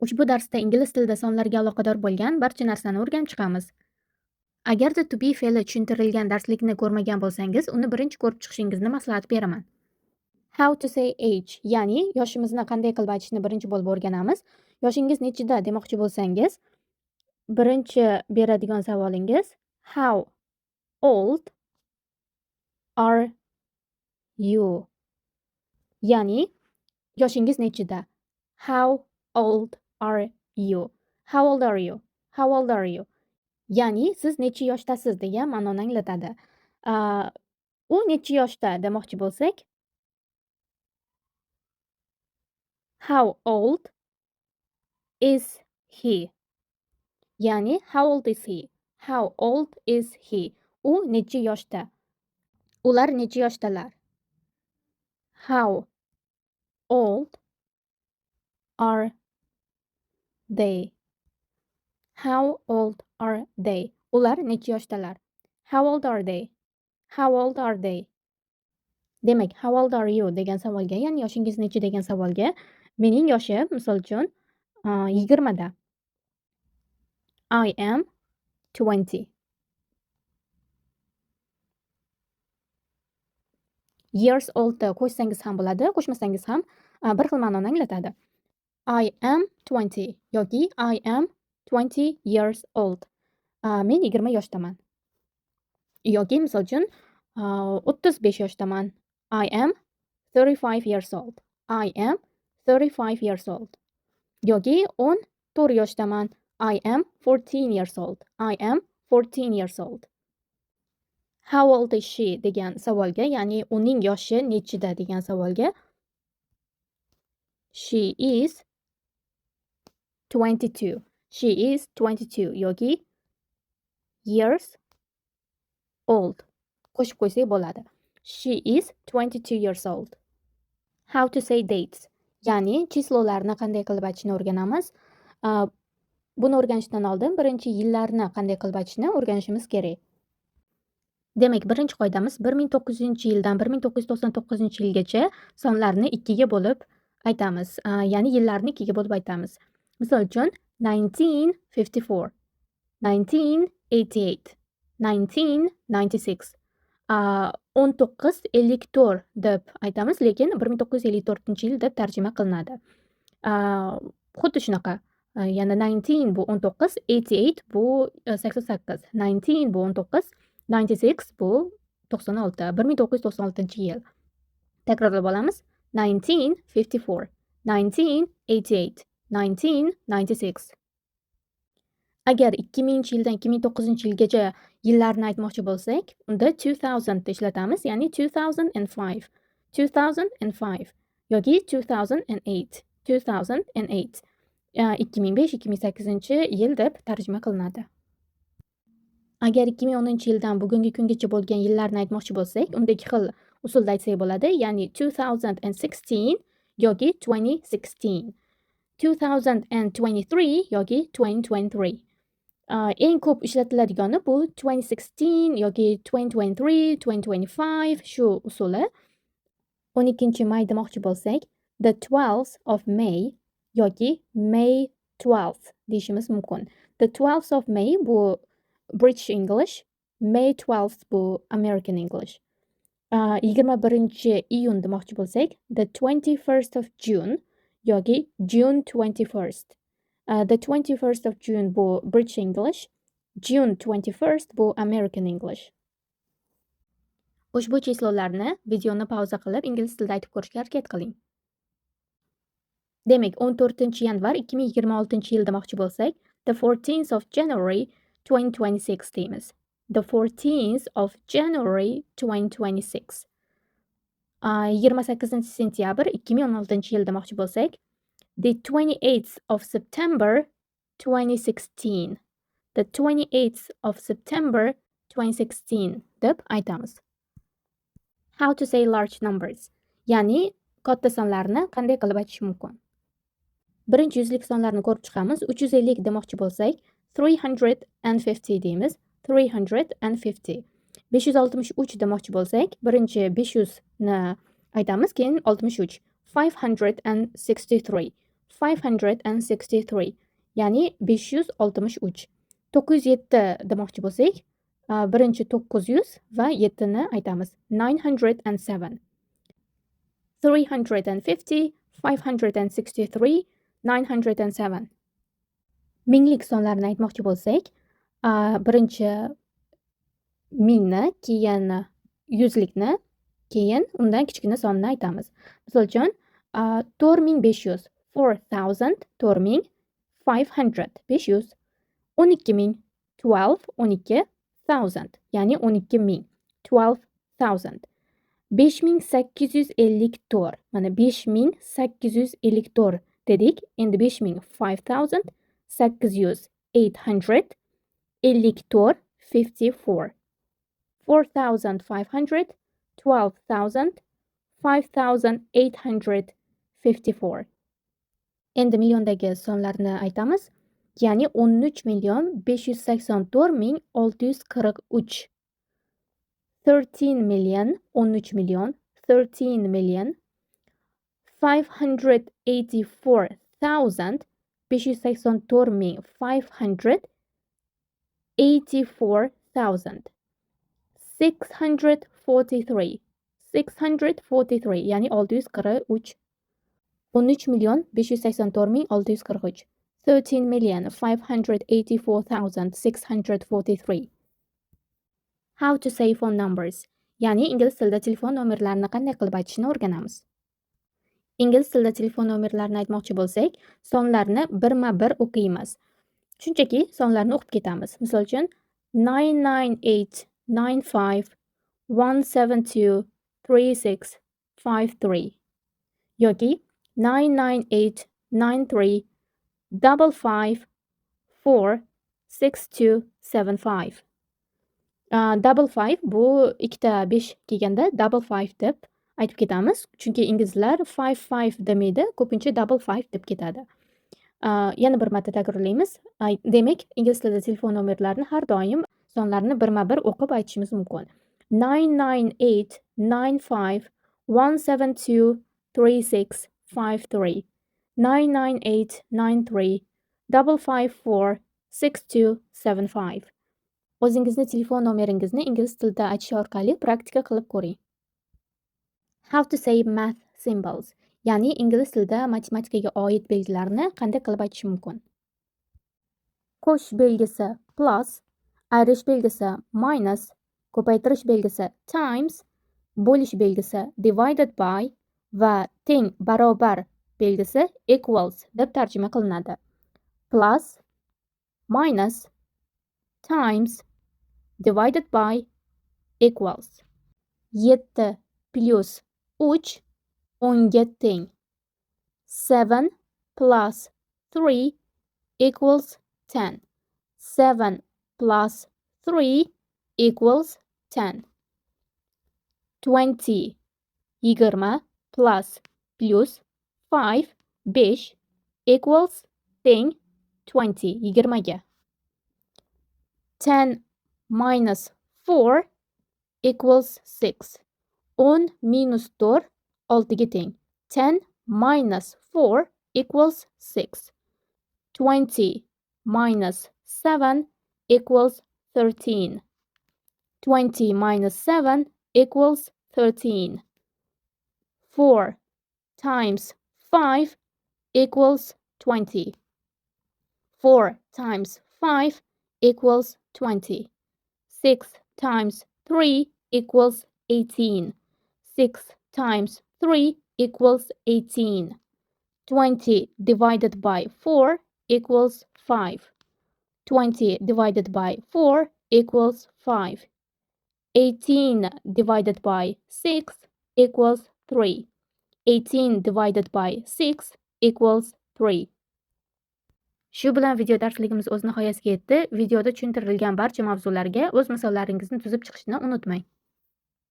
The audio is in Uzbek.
Ushbu darsda ingliz tilida sonlarga aloqador bo'lgan barcha narsani o'rganib chiqamiz. Agarda to be fe'li tushuntirilgan darslikni ko'rmagan bo'lsangiz, uni birinchi ko'rib chiqishingizni maslahat beraman. How to say age, ya'ni yoshimizni qanday qilib aytishni birinchi bo'lib o'rganamiz. Yoshingiz nechida demoqchi bo'lsangiz, birinchi beradigan savolingiz how old are you? Ya'ni yoshingiz nechida? How old are you? How old are you? How old are you? Ya'ni siz necha yoshdasiz degan ma'noni anglatadi. U necha yoshda demoqchi bo'lsak, how old is he? Ya'ni how old is he? How old is he? U necha yoshda? Ular necha yoshdalar? How old are they? How old are they? Ular necha yoshdalar? How old are they? How old are they? Demak, how old are you degan savolga, ya'ni yoshingiz necha degan savolga mening yoshim, misol uchun, 20da. I am 20. Years old qo'shsangiz ham bo'ladi, qo'shmasangiz ham bir xil ma'noni anglatadi. I am 20 yoki I am 20 years old. Men 20 yoshdaman. Yoki misol uchun 35 yoshdaman. I am 35 years old. I am 35 years old. Yoki 14 yoshdaman. I am 14 years old. I am 14 years old. How old is she degan savolga, ya'ni uning yoshi nechida degan savolga she is 22. She is 22 yoki years old qo'shib qo'ysak bo'ladi. She is 22 years old. How to say dates, ya'ni chislolarni qanday qilib aytishni o'rganamiz. Buni o'rganishdan oldin birinchi yillarni qanday qilib aytishni o'rganishimiz kerak. Demak, birinchi qoidamiz 1900-yildan 1999-yilgacha sonlarni ikkiga bo'lib aytamiz. Ya'ni yillarni ikkiga bo'lib aytamiz. Misol uchun 1954, 1988, 1996. 1954 deb aytamiz, lekin 1954-yil deb tarjima qilinadi. Xuddi shunaqa. Yana 19 bu 19, 88 bu 88, 19 bu 19, 96 bu 96, 1996-yil. Takrorlab olamiz. 1954, 1988, 1996. Agar 2000-yildan 2009-yilgacha yillarni aytmoqchi bo'lsak, unda 2000 ishlatamiz, ya'ni 2005, 2005 yoki 2008, 2008. 2005-2008 yil deb tarjima qilinadi. Agar 2010-yildan bugungi kungacha bo'lgan yillarni aytmoqchi bo'lsak, unda ikki xil usulda aytsak bo'ladi, ya'ni 2016 yoki 2016, 2023 yoki 2023. Eng ko'p ishlatiladigani bu 2016 yoki 2023, 2025 shu usuli. 12-may demoqchi bo'lsak, the 12th of May yoki May 12th deyishimiz mumkin. The 12th of May bu British English, May 12th bu American English. 21-iyun demoqchi bo'lsak, the 21st of June yoki June 21st. The 21st of June bu British English, June 21st bu American English. Ushbu chislolarni videoni pauza qilib ingliz tilida aytib ko'rishga harakat qiling. Demak, 14-yanvar 2026-yil demoqchi bo'lsak, the 14th of January 2026 deymiz. The 14th of January 2026. 28-sentyabr 2016-yil demoqchi bo'lsak, the 28th of September 2016. The 28th of September 2016 deb aytamiz. How to say large numbers, ya'ni katta sonlarni qanday qilib aytish mumkin? Birinchi yuzlik sonlarni ko'rib chiqamiz. 350 demoqchi bo'lsak, 350 deymiz. 350. 563 demoqchi bo'lsak, birinchi 500 ni aytamiz, keyin 63. 563. 563, ya'ni 563. 907 demoqchi bo'lsak, birinchi 900 va 7 ni aytamiz. 907. 350, 563, 907. Minglik sonlarni aytmoqchi bo'lsak, birinchi mingni, keyin yuzlikni, keyin undan kichkina sonni aytamiz. Misol uchun, 4500, 4000, 4000, 500, 500. 12 000, 12, 12, thousand, ya'ni 12 000, 12,000. 5854, mana 5854 dedik. Endi 5000, 5000, 800, 800, 54, 54. 4500, 12,000, 5854. Endi milliondagi sonlarni aytamiz. Ya'ni 13 584 643. 13 million, 13 million, 13 million, 584,000, 584 000, 584,000. 643, 643, ya'ni 643. 13 584 643. 13,584,643. How to say phone numbers. Ya'ni ingliz tilida telefon nomerlarini qanday qilib aytishni o'rganamiz. Ingliz tilida telefon nomerlarini aytmoqchi bo'lsak, sonlarni birma-bir o'qiymiz. Shunchaki sonlarni o'qib ketamiz. Misol uchun, 998 95 172 36 53 yoki 998 93 55 4 62 75. Double five, bu ikkita besh kelganda double five deb aytib ketamiz. Chunki inglizlar five five demaydi, ko'pincha double five deb ketadi. Yana bir marta takrorlaymiz. Demak, ingliz tilida telefon nomerlarini har doim sonlarni birma-bir o'qib aytishimiz mumkin. 998 95 172 36 53, 998 93 55 4 62 75. O'zingizni telefon nomeringizni ingliz tilida aytish orqali praktika qilib ko'ring. How to say math symbols. Ya'ni ingliz tilida matematikaga oid belgilarni qanday qilib aytish mumkin? Qo'shish belgisi plus, ayirish belgisi minus, ko'paytirish belgisi times, bo'lish belgisi divided by va teng barobar belgisi equals deb tarjima qilinadi. Plus, minus, times, divided by, equals. 7 plyus 3 10ga teng. 7 plus 3 equals 10. 7 plus 3 equals 10. 20, 20, plus, plyus, 5, 5, equals, teng, 20, 20ga. 10 minus 4 equals 6. 10 minus 4 6ga teng. 10 minus 4 equals 6. 20 minus 7 equals 13. 20 minus 7 equals 13. 4 times 5 equals 20. 4 times 5 equals 20. 6 times 3 equals 18. 6 times 3 equals 18. 20 divided by 4 equals 5. 20 divided by 4 equals 5. 18 divided by 6 equals 3. 18 divided by 6 equals 3. Shu bilan video darsligimiz o'z nihoyasiga yetdi. Videoda tushuntirilgan barcha mavzularga o'z misollaringizni tuzib chiqishni unutmang.